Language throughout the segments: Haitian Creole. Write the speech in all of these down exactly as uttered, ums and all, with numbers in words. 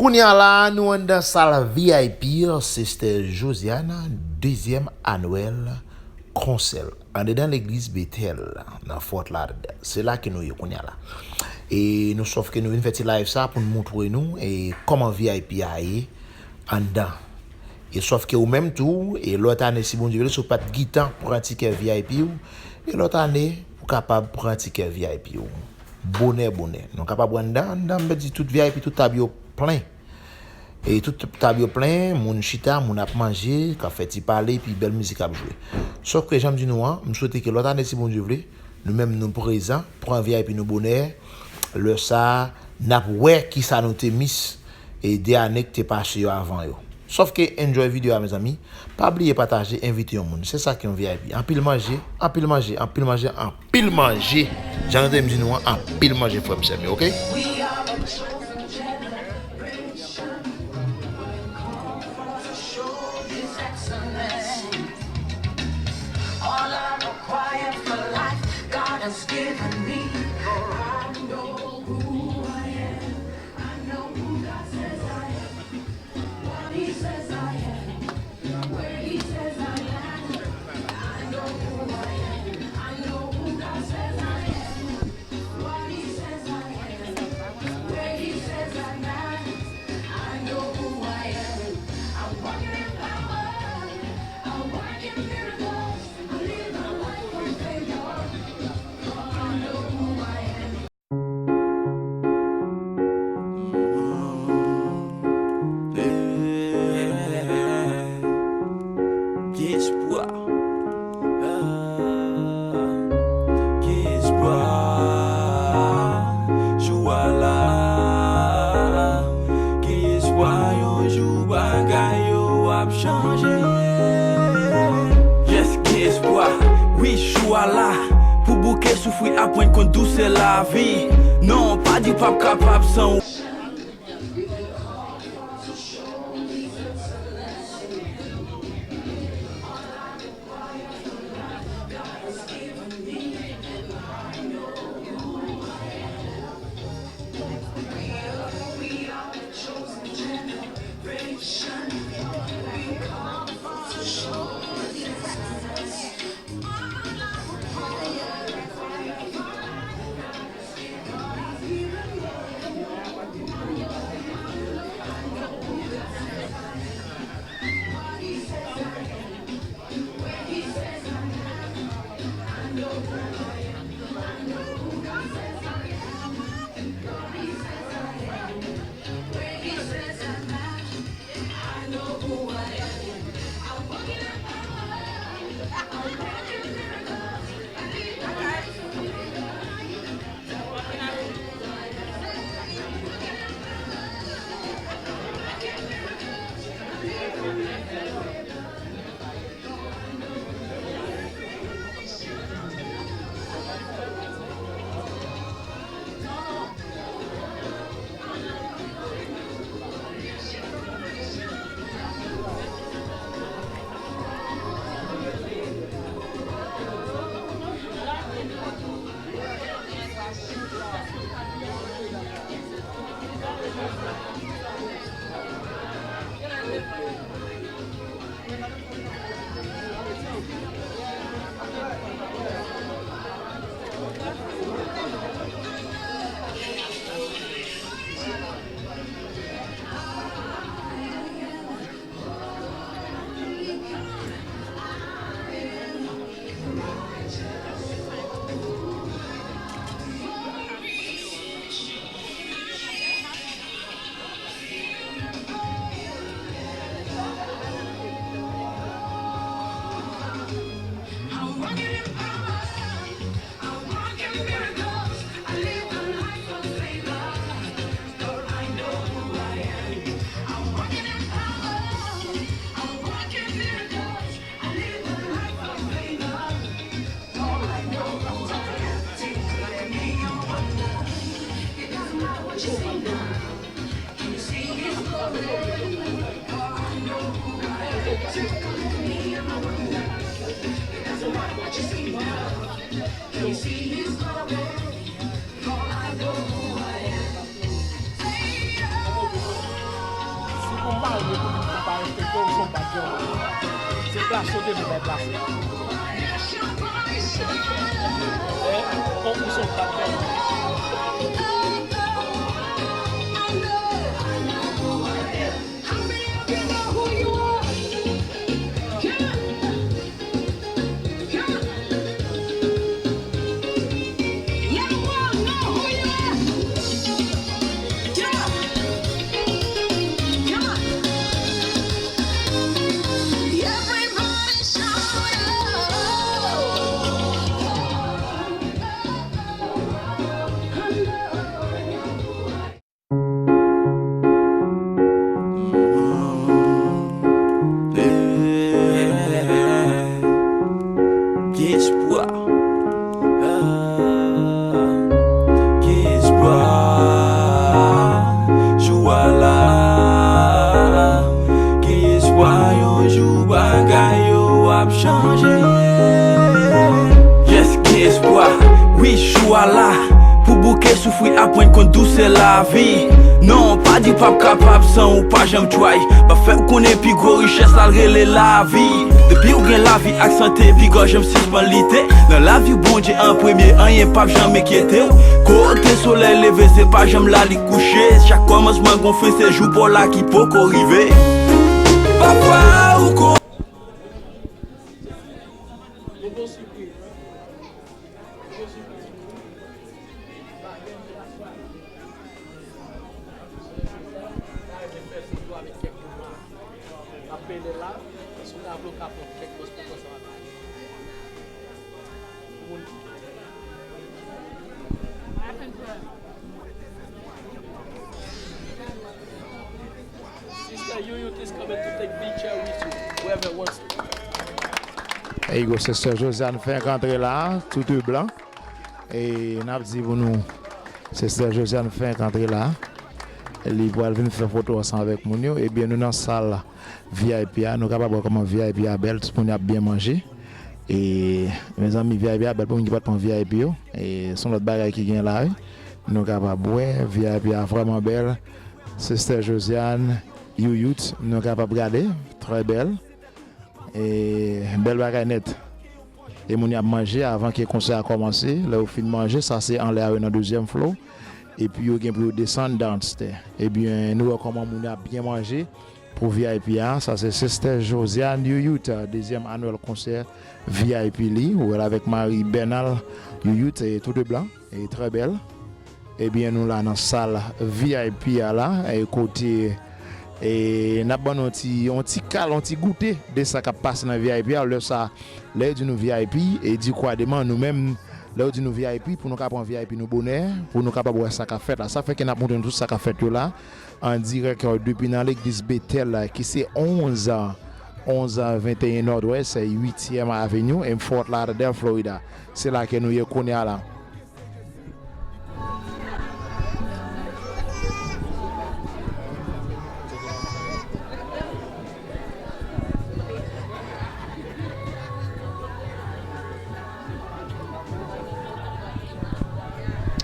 Kounye a la, nou anndan sal V I P Sister Josiane, dezyèm anwèl konsè l, andedan legliz Betèl, nan Fort Lauderdale. Se la ke nou ye kounye a la. E nou, sòf ke nou vin fè ti live sa pou n montre nou e kòman V I P a ye anndan. E sòf ke ou menm tou, e lòt ane, si Bondye vle, si w pa t gentan pran tikè V I P w, e lòt ane, ou kapab pran tikè V I P w. Bonè, bonè. Nou kapab wè anndan, anndan, m di tout V I P, tout tab yo plen. E tout tab yo plen, moun chita, moun ap manje, k ap fè ti pale, epi bèl mizik ap jwe. Sòf ke jan m di nou an, m swete ke lòt ane, si Bondye vle, nou menm nou prezan, pran V I P nou bonè. Lè sa a, n ap wè kisa nou te miss e de ane ki te pase yo avan yo. Sòf ke enjoy videyo a, mezanmi. Pa bliye pataje, envite yon moun. Se sa ki yon V I P. Anpil manje, anpil manje, anpil manje, anpil manje. Jan nou te di nou an, anpil manje, frè m, sè m yo, oke? Gen espwa. Gen espwa. Jou a la. Gen espwa, yon jou bagay yo ap chanje. Yes, gen espwa. Wi, jou a la. Pou bouke soufri, aprann konn dousè lavi. Non, pa di w p ap kapab san ou. Ou pa respekte w, ou se yon bad girl. Se plase w te vle bay plase. Eh, ou se yon bad girl. Gen espwa. Gen espwa. Jou a la. Gen espwa, yon jou bagay yo ap chanje. Yes, gen espwa. Wi, jou a la. Pou bouke soufri, aprann konn dousè lavi. Non, pa di w p ap kapab san ou pa janm try. M ap fè w konnen pi gwo richès la l rele lavi. Depi w gen lavi ak sante, pi gò janm sispann lite. Nan lavi Bondye an premye, anyen p ap janm enkyete w. Kote solèy leve, se pa janm la li kouche. Chak kòmansman gon fen, se jou pa w la ki poko rive. Pafwa ou kon. Sister Yuyut is coming to take picture with you, whoever wants to. There you go, Sister Josiane fenk antre la, tout blan. E n ap di pou nou, Sister Josiane fenk antre la. Li pral vin fè foto ansanm avèk moun yo. Ebyen, nou nan sal V I P a, nou kapab wè kòman V I P a bèl, tout moun ap byen manje. E, mezanmi, V I P a bèl pou moun ki pa t pran V I P yo. E, se yon lòt bagay ki gen la, wi. Nou kapab wè, V I P a vrèman bèl. Sister Josiane, Yuyut, nou kapab gade, trè bèl. E, bèl bagay nèt. E moun y ap manje avan ke konsè a kòmanse. Lè yo fin manje, sa se anlè a yo nan dezyèm flow. Epi yo gen pou yo desann downstairs. Ebyen, nou wè kòman moun yo ap byen manje pou V I P a. Sa se Sister Josiane Yuyut, dezyèm annual konsè V I P li. Ou wè l avèk mari Bernal Yuyut, e tou de blan, e trè bèl. Ebyen, nou la nan sal V I P a la, e kote, e n ap ban nou yon ti, yon ti kal, yon ti goute de sa k ap pase nan V I P a. Lè sa, lè yo di nou V I P, e di kwa deman, nou menm, lè yo di nou V I P, pou nou ka pran V I P nou bonè, pou nou kapab wè sa k ap fèt la. Sa fè ke n ap montre nou tout sa k ap fèt yo la, an dirèk, e, depi nan legliz Betèl la, ki se onz, onz venteyen Nòdwès, uityèm Avenue, e Fort Lauderdale, Florida. Se la ke nou ye kounye a la.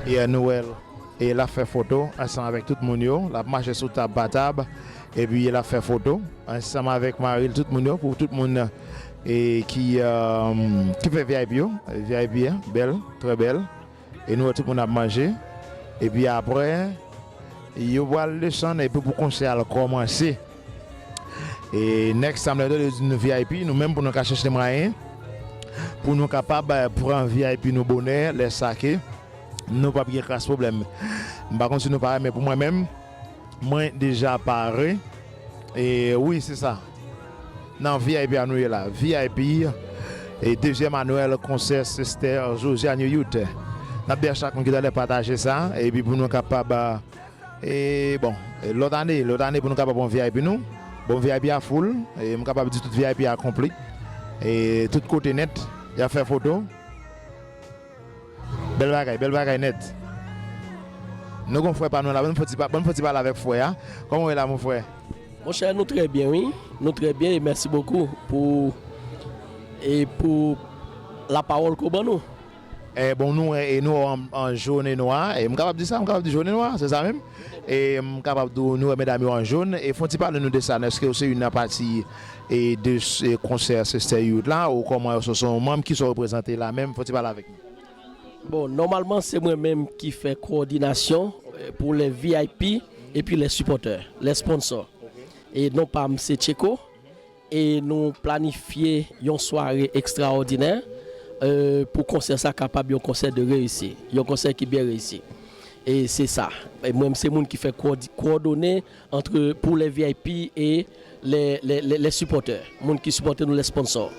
Yeah, nou wè l. E l ap fè foto ansanm avèk tout moun yo. L ap mache sou tab pa tab. Epi l ap fè foto ansanm avèk mari l, tout moun yo, pou tout moun, e, ki, um, ki fè V I P yo. V I P a bèl, trè bèl. E nou wè tout moun ap manje. Epi apre, yo pral desann epi pou konsè a kòmanse. E next time, lè yo di nou V I P, nou menm pou nou ka chèche mwayen pou nou kapab, eh, pran V I P nou bonè, lè sa ke nou p ap gen kras pwoblèm. M pa konn si nou pare, men pou mwen menm, mwen deja pare. E wi, se sa. Nan V I P a nou ye la. V I P, e dezyèm annual konsè Sister Josiane Yuyut. N ap di a chak moun ki talè pataje sa, epi pou nou kapab, e bon, e lòt ane, lòt ane pou nou kapab pran V I P nou. Bon, V I P a full, e m kapab di tout V I P a konpli. E tout kote nèt, y ap fè foto. Bèl bagay, bèl bagay nèt. Nou gon frè pa nou la, ban m fè ti pa-, ban m fè ti pale avèk frè a. Kòman w ye la, mon frè? Monchè, nou trè byen, wi. Nou trè byen e mèsi bokou pou, e pou lapawòl ke w ban nou. E bon, nou wè, e nou wè an, an jòn e nwa. E m kapab di sa, m kapab di jòn e nwa, se sa menm. E m kapab di w, nou wè medam yo an jòn. E fè yon ti pale nou de sa, èske w se youn nan pati e de s- e konsè Sister Youth la, ou kòman, èske w se yon manm, kisa w reprezante la menm, fè yon ti pale avèk nou. Bon, nòmalman, se mwen menm ki fè kowòdinasyon e, pou lè V I P epi lè sipòtè, lè sponsò. E non pa m se Tcheko. E nou planifye yon sware ekstraòdinè e, pou konsè sa kapab yon konsè de reyisi, yon konsè ki byen reyisi. E se sa. E mwen, se moun ki fè kowòdi- kowòdone antre pou lè V I P e lè, lè, lè, lè sipòtè. Moun ki sipòte nou, lè sponsò.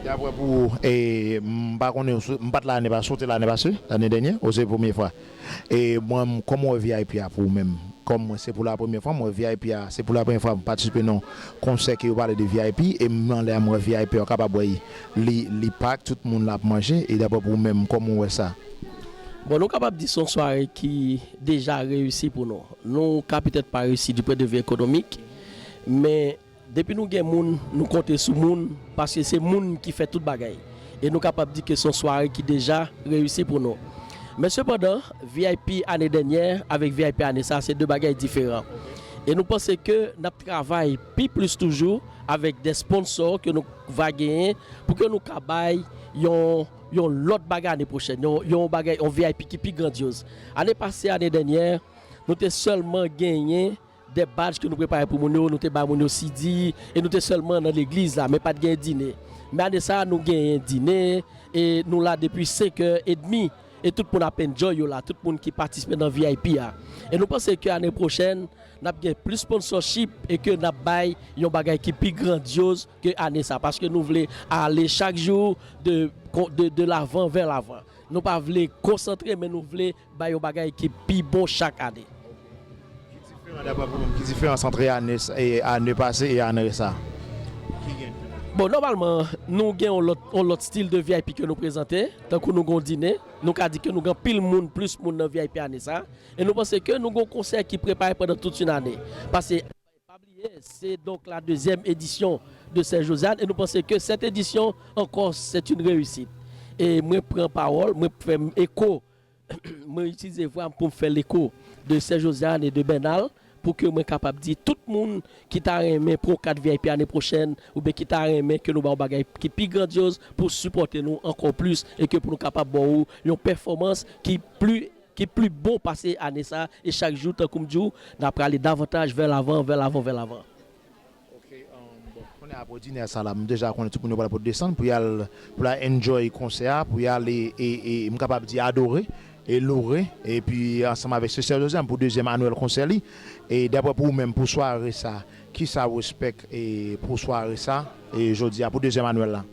Daprè pou ou, e, m pa konnen, m pa t la ane pase, ou te la ane pase, lane dènye, ou se premye fwa. E mwen, kòman w wè V I P a pou ou menm? Kòm mwen, se pou la premye fwa, m wè V I P a, se pou la premye fwa m patisipe nan konsè ke yo pale de V I P, e m anlè a m wè V I P a, w kapab wè li, li pak, tout moun la ap manje, e daprè pou ou menm, kòman w wè sa? Bon, nou kapab di se yon sware ki deja reyisi pou nou. Nou ka petèt pa reyisi du point de vue économique, men depi nou gen moun, nou konte sou moun, paske se moun ki fè tout bagay. E nou kapab di ke se yon sware ki deja reyisi pou nou. Men sepandan, V I P ane dènyè avèk V I P ane sa, se de bagay diferan. E nou panse ke n ap travay pi plis toujou avèk de sponsò ke nou va genyen pou ke nou ka bay yon, yon lòt bagay ane pwochèn, yon, yon bagay, yon V I P ki pi grandyoz. Ane pase, ane dènyè, nou te sèlman genyen de badge ke nou prepare pou moun yo, nou te bay moun yo C D, e nou te sèlman nan legliz la, men pa t gen dine. Men ane sa, nou genyen dine, e nou la depi senk è edmi, e tout moun ap enjoy yo la, tout moun ki patisipe nan V I P a. E nou panse ke ane pwochèn, n ap gen plis sponsorship e ke n ap bay yon bagay ki pi grandyoz ke ane sa, paske nou vle ale chak jou de, de, de lavan vè lavan. Nou pa vle konsantre, men nou vle bay yon bagay ki pi bon chak ane. Ki diferan, daprè pou ou menm, ki diferans ant ane, e, ane pase e ane sa? Ki gen? Bon, nòmalman, nou gen yon lòt, yon lòt stil de V I P ke nou prezante, tankou nou gen yon dine, nou ka di ke nou gen anpil moun, plis moun nan V I P ane sa, e nou panse ke nou gen yon konsè ki prepare pandan tout yon ane. Paske, pa bliye, se donk la dezyèm edisyon de Sè Josiane, e nou panse ke cette édition encore, c'est une réussite. E mwen pran pawòl, mwen fè m eko, mwen itilize vwa m pou m fè leko de Sè Josiane e de Bènal, pou ke mwen kapab di tout moun ki ta renmen pran yon kat V I P ane pwochèn, oubyen ki ta renmen ke nou ba w bagay ki pi grandyoz pou sipòte nou ankò plis e ke pou nou kapab ba w yon pèfòmans ki pli, ki pli bon pase ane sa, e chak jou, tankou m di w, n ap prale davantaj vè lavan, vè lavan, vè lavan. Ok, um, bon, kounye a pou dinè sa la, m deja konnen tout moun yo pral pou desann, pou y al, pou y al enjoy konsè a, pou y al, e, e, e, m kapab di adore, e lore, epi ansanm avèk Sister Josiane pou dezyèm annual konsè li. E daprè pou ou menm, pou sware sa, kisa ou espèk e pou sware sa, e jodi a pou dezyèm annual la?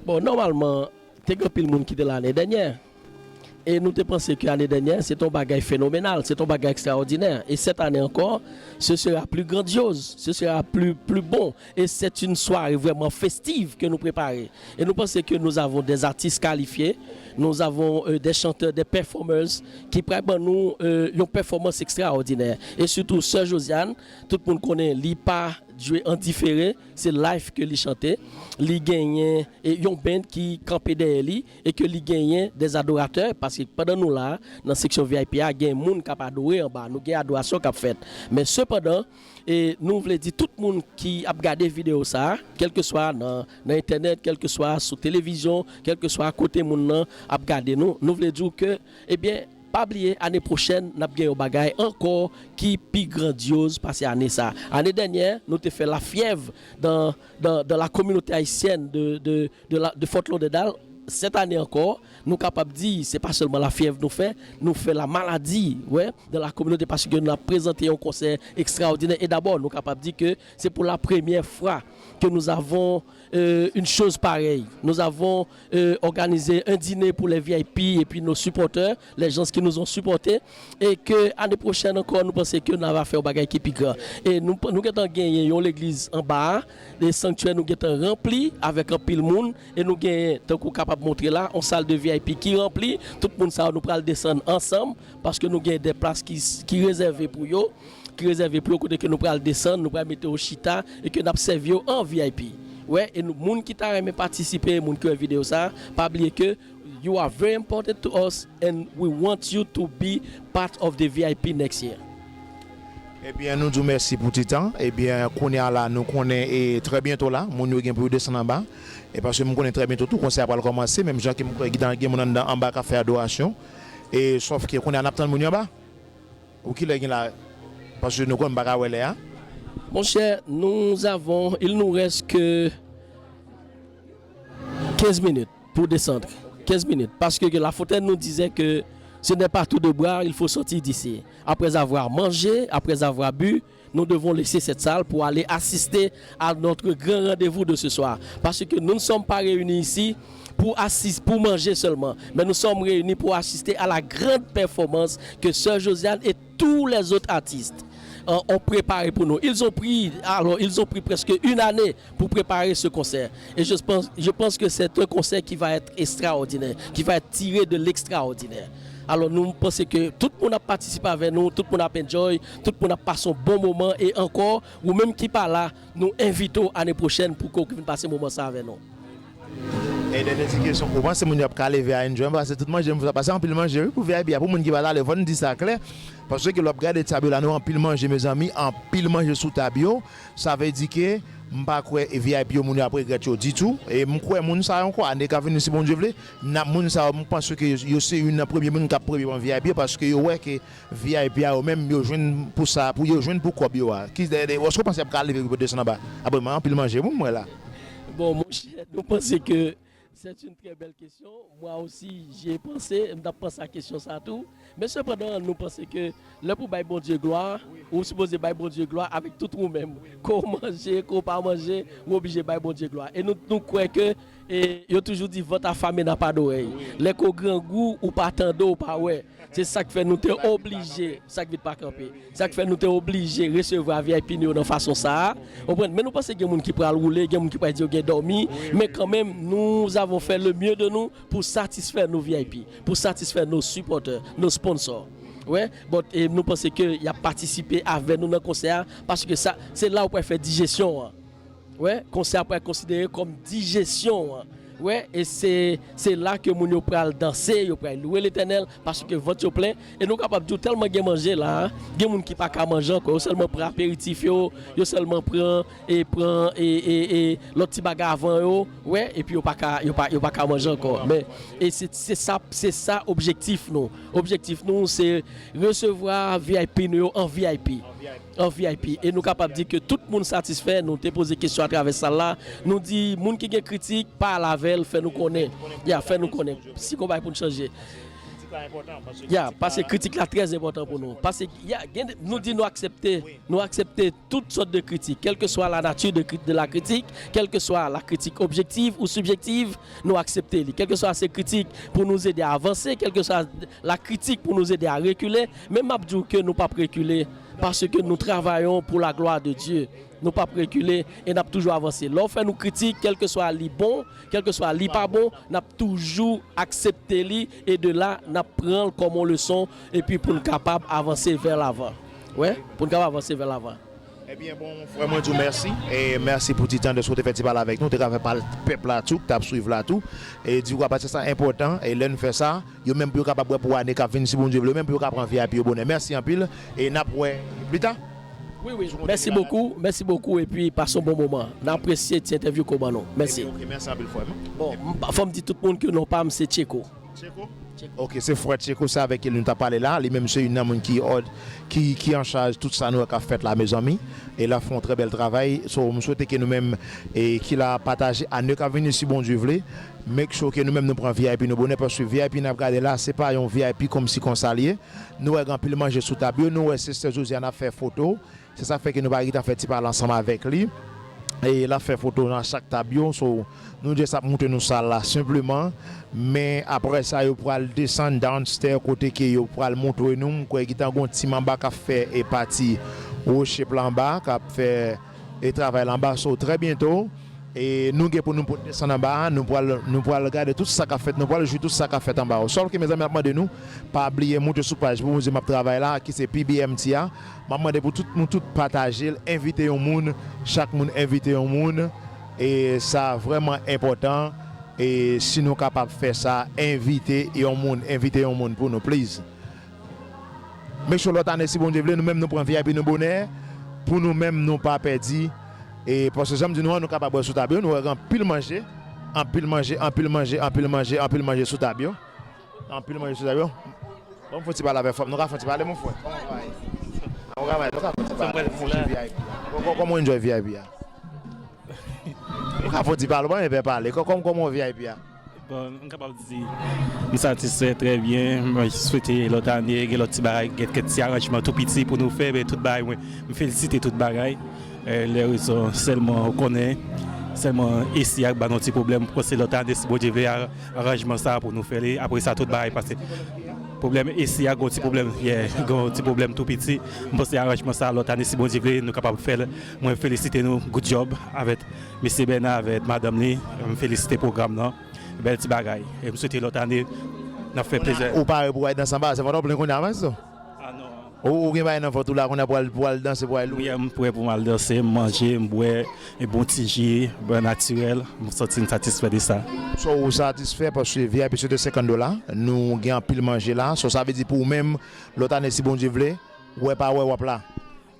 Bon, nòmalman, te gen anpil moun ki te la ane dènyè. E nou te panse ke ane dènyè, se te yon bagay fenomenal, se te yon bagay ekstraòdinè. E cette année encore, ce sera plus grandiose, ce sera plus, plus bon. Et c'est une soirée vraiment festive que nous préparons. Et nous pensons que nous avons des artistes qualifiés, nous avons euh, des chanteurs, des performers qui pral ban nou euh, yon pèfòmans ekstraòdinè. E sitou Sè Josiane, tout moun konnen li pa jwe an difere, se live ke li chante. Li genyen e, yon band ki kanpe dèyè li e ke li genyen des adorateurs, paske pandan nou la, nan seksyon V I P a, gen moun k ap adore anba, nou gen adorasyon k ap fèt. Men sepandan, e nou vle di tout moun ki ap gade videyo sa a, kèlkeswa nan, nan entènèt, kèlkeswa sou televizyon, kèlkeswa kote moun nan ap gade nou, nou vle di w ke, ebyen, pa bliye, ane pwochèn, n ap gen yon bagay ankò ki pi grandyoz pase ane sa a. Ane dènyè, nou te fè lafyèv dans, dans, dans la communauté haïtienne de, de, de, la, de Fort Lauderdale. Cette année encore, nou kapab di, se pa sèlman lafyèv nou fè, nou fè la maladie, ouais, dans la communauté, paske nou ap prezante yon konsè ekstraòdinè. E dabò, nou kapab di ke se pou la premyè fwa ke nous avons euh, une chose pareille. Nous avons euh, organisé un dîner pour les V I P et puis nos supporters, les gens qui nous ont supportés. E ke ane pwochèn ankò, nou panse ke n ava fè yon bagay ki pi gran. E nou, nou gentan genyen yon legliz anba a, de sanktyè nou gentan ranpli avèk anpil moun. E nou genyen, tankou w kapab montre la, yon sal de V I P ki ranpli. Tout moun sa yo, nou pral desann ansanm, paske nou gen de plas ki, ki rezève pou yo, ki rezève pou yo, kote ke nou pral desann, nou pral mete yo chita, e ke n ap sèvi yo an V I P. Wè, e nou, moun ki ta renmen patisipe, moun ki wè videyo sa, pa bliye ke you are very important to us and we want you to be part of the V I P next year. Ebyen, nou di w mèsi pou ti tan. Ebyen, kounye a la, nou konnen e trè byento la, moun yo gen pou yo desann anba. E paske m konnen trè byento tou, konsè a pral kòmanse, menm jan ke m kwè gen, gen moun anndan anba k ap fè adorasyon. E sòf ke kounye a n ap tann moun yo anba. Ou kilè gen la? Paske nou konn m pa ka wè lè a. Mon cher, nous avons, il nous reste que quinze minutes pour descendre. Quinze minutes. Parce que La Fontaine nous disait que ce n'est pas tout de bras, il faut sortir d'ici. Après avoir mangé, après avoir bu, nous devons laisser cette salle pour aller assister à notre grand rendez-vous de ce soir. Parce que nous ne sommes pas réunis ici pour assister, pour manger seulement, mais nous sommes réunis pour assister à la grande performance que Sœur Josiane et tous les autres artistes euh, ont préparé pour nous. Ils ont pris, alors, ils ont pris presque une année pour préparer ce concert. Et je pense, je pense que c'est un concert qui va être extraordinaire, qui va être tiré de l'extraordinaire. Alò, nou panse ke tout moun ap patisipe avè nou, tout moun ap enjoy, tout moun ap pase yon bon moman. E ankò, ou menm ki pa la, nou envite w ane pwochèn pou ke w vin pase moman sa avè nou. E dènye ti kesyon, ou panse moun yo ap ka leve a enjoy? Paske tout manje m sa pase anpil manje wi pou V I P a. Pou moun ki pa t ale, fò n di sa klè. Paske lè w ap gade tab yo la, nou anpil manje, mezanmi, anpil manje sou tab yo. Sa vle di ke m pa kwè V I P yo, moun yo ap regrèt yo ditou. E m kwè moun sa yo ankò, ane k ap vini, si Bondye vle, n ap, moun sa yo, m panse ke yo, yo se youn nan premye moun k ap premye pran V I P yo, paske yo wè ke V I P a yo menm, yo jwenn pou sa, pou yo jwenn pou kòb yo a. Ki, èske w panse y ap ka leve pou desann anba? Apre, m anpil manje wi m wè la. Bon, monchè, nou panse ke c'est une très belle question. Moi aussi, j'y ai pensé. M t ap panse a kesyon sa tou. Men sepandan, nou panse ke lè pou bay Bondye glwa, ou sipoze bay Bondye glwa avèk tout ou menm. Ke w manje, ke w pa manje, ou oblije bay Bondye glwa. E nou, nou kwè ke, e, yo toujou di, vant afame n'a pas d'oreille. Lè ke w grangou, ou pa tande, ou pa wè. Se sa k fè nou te oblije, sa k vit pa kanpe. Sa k fè nou te oblije resevwa V I P nou yo nan fason sa a. Ou konprann? Men nou panse gen moun ki pral woule, gen moun ki pral di yo gen dòmi. Men kanmenm, nous avons fait le mieux de nous pour satisfaire nos V I P, pour satisfaire nos supporters, nos sponsors. Wè, but, e, nou panse ke y ap patisipe avè nou nan konsè a, paske sa, se la ou pral fè dijesyon an. Wè, konsè a pral konsidere kòm dijesyon an. Wè, e se, se la ke moun yo pral danse, yo pral lwe Letènèl, paske vant yo plen. E nou kapab di w tèlman gen manje la, gen moun ki pa ka manje ankò, yo sèlman pran aperitif yo, yo sèlman pran, e pran, e, e, e lòt ti bagay avan yo, wè, epi yo pa ka, yo pa, yo pa ka manje ankò. Men, e se, se sa, se sa objektif nou. Objektif nou, se resevwa V I P nou yo an V I P. An V I P. E nou kapab di ke tout moun satisfè. Nou te poze kesyon atravè sal la. Nou di, moun ki gen kritik, pa al avè l, fè nou konnen. Ya, fè nou konnen. Si gon bagay pou n chanje. Ya, paske kritik la trè enpòtan pou nou. Paske, ya, gen, nou di nou aksepte, nou aksepte tout sòt de kritik, quelle que soit la nature de, cri- de la critique, quelle que soit la critique objective ou subjective, nou aksepte li. Quelle que soit se kritik pou nou ede a avanse, quelle que soit la critique pour nous aider à reculer, men m ap di w ke nou p ap rekile, paske nous travaillons pour la gloire de Dieu. Nou p ap rekile e n ap toujou avanse. Lè w fè nou kritik, kèlkeswa li bon, kèlkeswa li pa bon, n ap toujou aksepte li e de la, n ap pran l kòm yon leson epi pou n kapab avanse vè lavan. Wi, pou n kapab avanse vè lavan. Ebyen, bon, frè mwen di w mèsi. E mèsi pou ti tan de sa w te fè ti pale avèk nou. Te ka fè pale pèp la tou, k t ap swiv la tou. E di w, paske sa enpòtan. E lè n fè sa, yo menm pou yo kapab wè pou ane k ap vin, si Bondye vle, yo menm pou yo ka pran V I P yo bonè. Mèsi anpil. E n ap wè pita. Wi, wi. Mèsi bokou. Mèsi bokou. Epi pase yon bon moman. N apresye ti entèvyou ke w ban nou. Mèsi. Ok, mèsi anpil, frè m. Bon, m- fò m di tout moun ke non pa m se Tcheko. Tcheko? Ok, se frè Tcheko, se avèk li nou t ap pale la. Li menm se youn nan moun ki òd, ki, ki an chaj tout sa nou wè k ap fèt la, mezanmi. E l ap fè yon trè bèl travay. So, m swete ke nou menm, e ki la pataje ane k ap vini, si Bondye vle. Make sure ke nou menm nou pran V I P nou bonè, paske V I P n ap gade la, se pa yon V I P kòmsi konsa l ye. Nou wè gen anpil manje sou tab yo, nou wè Sister Josiane ap fè foto. Se sa k fè ke nou pa gentan fè ti pale ansanm avèk li. E l ap fè foto nan chak tab yo. So, nou just ap montre nou sal la senpleman. Men apre sa, yo pral desann downstairs kote ke yo pral montre nou. M kwè gentan gon team anba k ap fè e pati worship la anba, k ap fè e travay la anba. So, trè byento, e nou gen pou nou pot desann anba a, nou pral, nou pral gade tout sa k ap fèt, nou pral jwi tout sa k ap fèt anba a. Sòf ke, mezanmi, m ap mande nou, pa bliye moute sou paj pou nou di m ap travay la, ki se P B M T a. M ap mande pou tout nou tout pataje l, envite yon moun, chak moun envite yon moun. E sa vrèman enpòtan. E si nou kapab fè sa, envite yon moun, envite yon moun pou nou, please. Make sure lòt ane, si Bondye vle, nou menm nou pran V I P nou bonè, pou nou menm nou pa pèdi. E paske jan m di nou an, nou kapab wè sou tab yo, nou wè gen anpil manje, anpil manje, anpil manje, anpil manje, anpil manje sou tab yo. Anpil manje sou tab yo. Bon, fò ti pale avè fanm, nou ka fò ti pale, mon frè. Kòman w travay? Kòman w travay? Nou ka fò ti pale, mon chè V I P a. Kò-, kò-, kòman w enjoy V I P a? Nou ka fò ti pale, w pa renmen pale. Kò-, kòm-, kòman w V I P a? Bon, m kapab di, m satisfè trè byen. Mwen swete lòt ane, gen lòt ti bagay, gen kèk ti aranjman tou piti pou nou fè, men tout bagay, mwen, m felisite tout bagay. Eh, lè rezon, sèlman, ou konnen, sèlman esi a k ba nou ti pwoblèm. M panse lòt ane, si Bondye vle, a-, aranjman sa a pou nou fè li. Apre sa, tout bagay pase. Pwoblèm esi a, gon ti pwoblèm, yeah, gon ti pwoblèm tou piti. M panse aranjman sa a, lòt ane, si Bondye vle, nou kapab fè l. Mwen felisite nou, good job avèk mesye Bèna, avèk madanm li. M felisite pwogram nan. Bèl ti bagay. E m swete lòt ane, n ap fè plizyè. Ou pare pou w al danse anba? Se pandan w plen kounye a, maestro? Ah non. Ou, ou gen bagay nan vant ou la, kounye a pou al, pou al danse, pou al louwe? Wi, m prè pou m al danse, m manje, m bwè, e bon ti ji, bwè natirèl. M santi m satisfè de sa. So, ou satisfè paske V I P se te senkant dola, nou gen anpil manje la. So, sa vle di pou ou menm, lòt ane, si Bondye vle, wè pa wè, w ap la.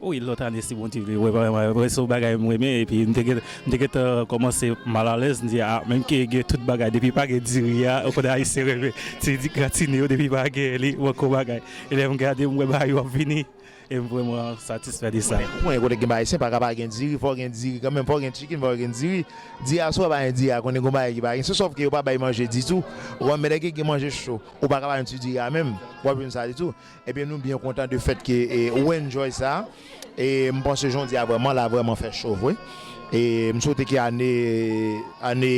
Wi, lòt ane, si Bondye vle, wè pa wè, wè, se yon bagay m renmen, epi m te gen, m te gentan kòmanse malalèz, m di, a, menm ke gen tout bagay, depi pa gen diri a, ou konnen Ayisyen renmen ti di gratine yo, depi pa gen li, ou poko bagay. E lè m gade, m wè bagay yo ap vini, e m vrèman satisfè de sa. Ou konnen kote gen bagay, se pa ka pa gen diri, fò gen diri kanmenm, fò gen chicken, fò gen diri. Diri a, si w pa gen diri a, konnen gon bagay ki pa gen, se sòf ke yo pa bay manje ditou. Ou konn, men lè ke gen manje cho, ou pa ka pa gen ti diri a menm, w ap jwenn sa ditou. Ebyen, nou byen kontan de fèt ke, e, ou enjoy sa. E m panse jodi a vrèman, la vrèman fè cho vre. E m swete ke ane, ane,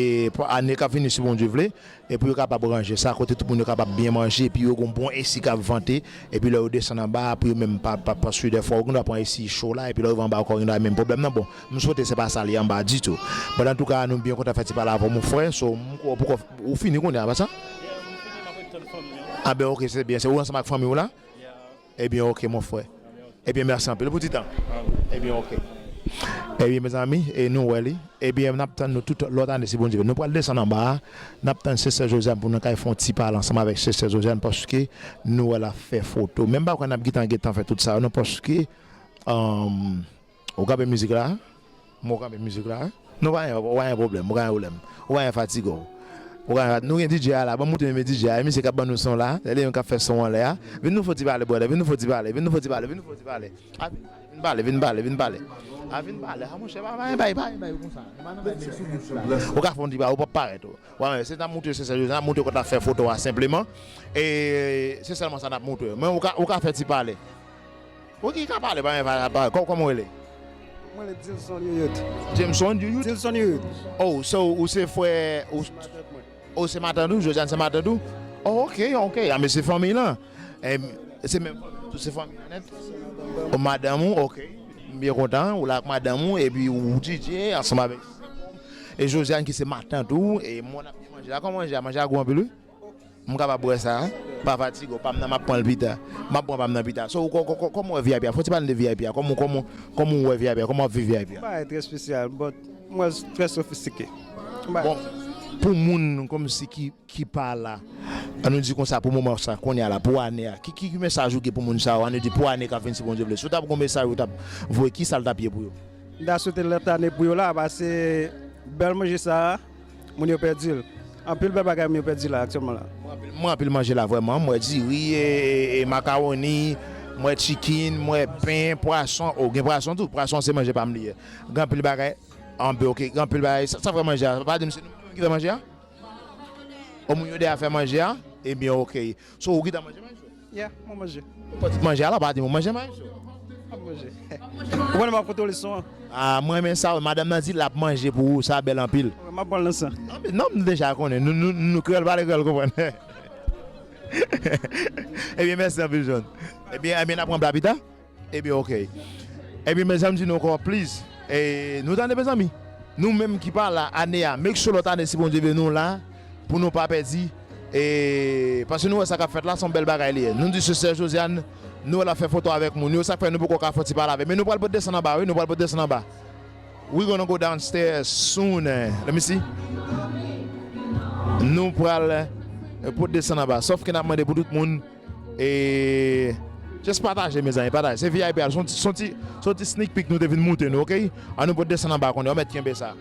ane k ap vini, si Bondye vle, e pou yo kapab ranje sa, kote tout moun yo kapab byen manje, epi yo gon bon esi k ap vante, epi lè yo desann anba a, pou yo menm pa, pa, paske dèfwa, ou gen dwa pran esi cho la, epi lè w rive anba, ankò, ou gen dwa menm pwoblèm nan. Bon, m swete se pa sa li anba ditou. But antouka, nou byen kontan fè ti pale avè w, mon frè. So, m kwè w poko, ou fini kounye a, pa sa? Ah ben, ok, se byen. Se ou ansanm ak fanmi w la? Ebyen, ok, mon frè. Ebyen, mèsi anpil pou ti tan. Ebyen, ok. Ebyen, mezanmi, e nou wè li. Ebyen, n ap tann nou tout lòt ane, si Bondye vle. Nou pral desann anba a. N ap tann Sestè Josiane pou nou kay fè yon ti pale ansanm avèk Sestè Josiane, paske nou wè l ap fè foto. Men m pa kwè n ap gentan, gentan fè tout sa, non, paske, um, ou kanpe mizik la? Mwen kanpe mizik la, wi. Non, pa gen, pa gen pwoblèm, pa gen pwoblèm. Ou pa gen fatige w. Ou pa gen fat-, nou gen D J a la, ban m montre men D J a, misye k ap ban nou son la, se li menm k ap fè son anlè a. Vin nou fè ti pale, brother, vin nou fè ti pale, vin nou fè ti pale, vin nou fè ti pale. A, vin pale, vin pale, vin pale, vin pale. A, vin pale. A, monchè, pa, pa gen bay, pa gen bay konsa. E pa nan bay men sou bouch la. Ou ka fè yon ti pale, ou p ap parèt, ou. Wè, se n ap montre, se sèl, n ap montre kote l ap fè foto a senpleman. E se sèlman sa n ap montre. Men ou ka, ou ka fè ti pale. Ou ki ka pale, pa, pa, pa, kò-, kòman w rele? Mwen rele Dilson Youyot. Jameson Youyot? Dilson Youyot. Oh, so, ou se frè, ou, ou se matant ou, Josiane se matant ou? Oh, ok, ok, a, men se fanmi lan. E, se menm fanmi, tout se fanmi lan nèt? O, madanm ou, ok. M byen kontan, ou la ak madanm ou, epi ou D J ansanm avèk, e Josiane ki se matant ou, e mwen ap byen manje la. Kòman manje a? Manje a gou anpil, wi. M kapab wè sa, pa fatige w, pa m nan, m ap pran l pita. M ap pran pa m nan pita. So, kò-, kò-, kò-, kòman w wè V I P a? Fò w ti pale n de V I P a. Kòman, kòman, kòman w wè V I P a? Kòman w ap viv V I P a? Bagay trè espesyal, but mwen trè sofistike. Bon, pou moun kòmsi ki, ki pa la, an nou di konsa, pou moman sa, kounye a la, pou ane a, ki, ki, ki mesaj ou gen pou moun sa yo, an nou di pou ane k ap vin, si Bondye vle? Si w t ap gon mesaj ou t ap voye, ki sa l t ap ye pou yo? M ta swete lòt ane pou yo la, paske bèl manje sa a, moun yo pèdi l. Anpil bèl bagay moun yo pèdi la, aktyèlman la. Mwen anpil, mwen anpil manje la, vrèman. Mwen diri, e, e, e makawoni, mwen chicken, mwen pen, pwason. O, gen pwason tou. Pwason se manje pa m li ye. Gen anpil bagay. Anpil, ok. Gen anpil bagay. Sa, sa fè manje a? Pa di m se nou menm ki fè manje a? O, moun yo de a fè manje a? Ebyen, ok. So, ou gentan manje, maestro? Yeah, mwen manje. Ou pati manje a la, pa di mwen manje, maestro. Mwen manje. Ou konnen m ap kontwole son an. Ah, mwen renmen sa, wi. Madanm nan di l ap manje pou ou, sa bèl anpil. M ap pran l nan san. Ah, men non, m deja konnen. Nou, nou, nou kreyòl pale kreyòl konprann. Ebyen, mèsi anpil, John. Ebyen, ebyen, n ap pran pla pita? Ebyen, ok. Ebyen, mezanmi, di nou ankò, please. E, nou tande, mezanmi? Nou menm ki pa la ane a, make sure lòt ane, si Bondye vle, nou la, pou nou pa pèdi. E, paske nou wè sa k ap fèt la, se yon bèl bagay li ye. Nou di Sestè Josiane, nou wè l ap fè foto avèk moun yo, sa k fè nou poko ka fè ti pale avè l. Men nou pral pote desann anba, wi, nou pral pote desann anba. We gonna go downstairs soon. Eh. Let me see. Nou pral eh, pou desann anba. Sòf ke n ap mande pou tout moun. E just pataje, mezanmi, pataje. Se V I P a, se yon ti, se yon ti, se yon ti sneak peek nou te vin montre nou, oke? An nou pou desann anba konnen, yo mèt kenbe sa.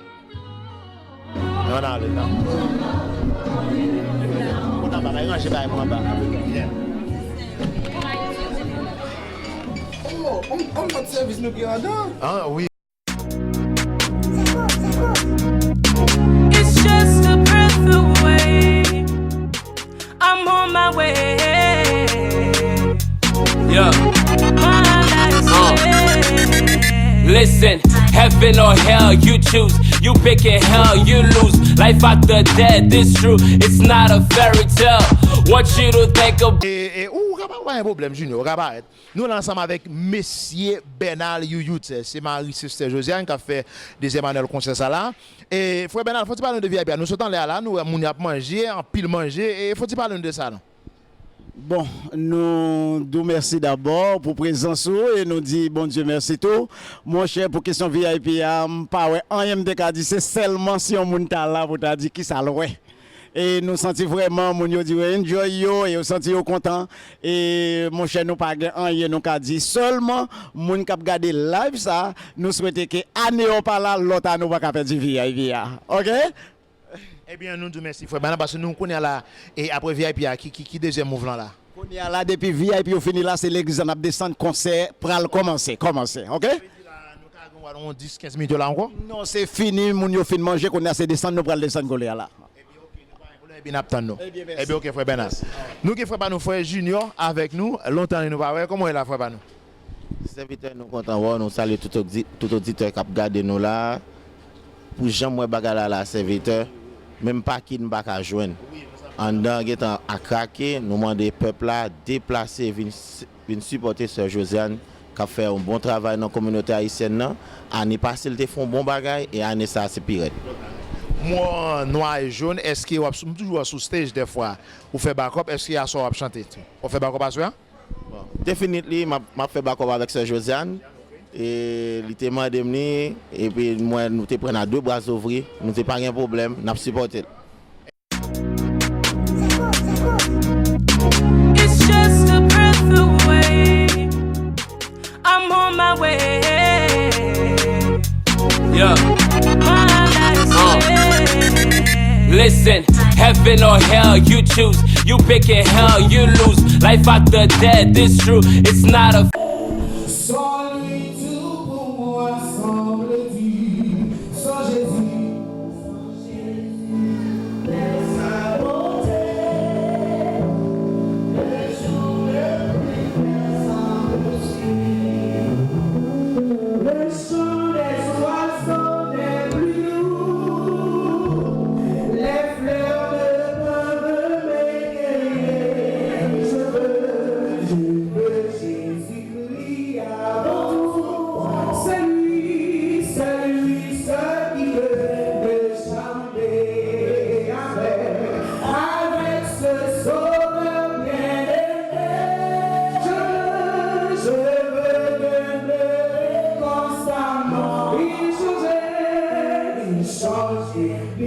Ann ale, la. Kote anba, bay ranje, bay mwen anba. Yeah. Oh, on, on lòt sèvis nou gen andan. Ah, wi. It's just a breath away. I'm on my way. Yeah. My life's uh. Listen, heaven or hell, you choose. You pick it, hell, you lose. Life after death, it's true. It's not a fairy tale. Want you to think of. E, e, ou ka pa gen pwoblèm, Junior, ou ka parèt. Nou la ansanm avèk mesye Bernard Youyou, se mari Sister Josiane k ap fè dezyèm anèl konsè sa la. E frè Bernard, fò w ti pale nou de V I P a. Nou sot anlè a la, nou wè moun y ap manje, anpil manje, e fò w ti pale nou de sa non. Bon, nou di w mèsi dabò pou prezans ou e nou di Bondye mèsi tou. Monchè, pou kesyon V I P a, m pa wè anyen m te ka di, se sèlman si yon moun ta la pou ta di kisa l wè. E nou santi vrèman moun yo di yo enjoy yo e yo santi yo kontan. E monchè, nou pa gen anyen nou ka di. Sèlman, moun k ap gade live sa, nou swete ke ane yo pa la, lòt ane w pa ka pèdi V I P a. Oke? Ebyen, nou di w mèsi, frè Bernard, paske nou kounye a la, e apre V I P a, ki, ki, ki dezyèm mouv lan la? Kounye a la, depi V I P yo fini la, se legliz la n ap desann, konsè pral kòmanse, kòmanse, oke? Sa vle di la, nou ka gen yon dis, kenz minit yo la ankò? Non, se fini, moun yo fin manje, kounye a se desann, nou pral desann kounye a la. Ebyen, oke, nou pa gen pwoblèm, ebyen, n ap tann nou. Ebyen, mèsi. Ebyen, oke, frè Bernard. Mèsi. Nou gen frè pa nou, frè Junior, avèk nou, lontan nou pa wè, kòman w ye la, frè pa nou? Sèvitè, nou kontan wè w, nou salye tout odi-, tout oditè k ap gade nou la. Pou jan m wè bagay la la, sèvitè, menm pakin m pa ka jwenn. Anndan gentan akrake, nou mande pèp la deplase vin s-, vin sipòte sè Josiane k ap fè yon bon travay nan kominote ayisyèn nan. Ane pase l te fè yon bon bagay e ane sa a se pi rèd. Mwen nwa e jòn, èske w ap sou, m toujou wè w sou stage dèfwa, ou fè bakòp, èske aswè w ap chante tou? W ap fè bakòp aswè a? Bon, definitely, m ap, m ap fè bakòp avèk sè Josiane. E li te mande m li, epi m wè nou te pran nan de bra ouvri, nou te pa gen pwoblèm, n ap sipòte l. It's just a breath away. I'm on my way. Yeah. My life's uh. Listen, heaven or hell, you choose. You pick it, hell, you lose. Life after death, it's true. It's not a. Solitude pour moi semble dire sans Jésus. Le chant des oiseaux n'est plus doux, les fleurs ne peuvent m'égayer. Je veux, je veux Jésus. Prie avant tout, c'est lui, c'est lui seul qui peut me chanter avec, avec ce sauveur bien-aimé. Je veux, je veux demeurer constamment, y changer, y changer, y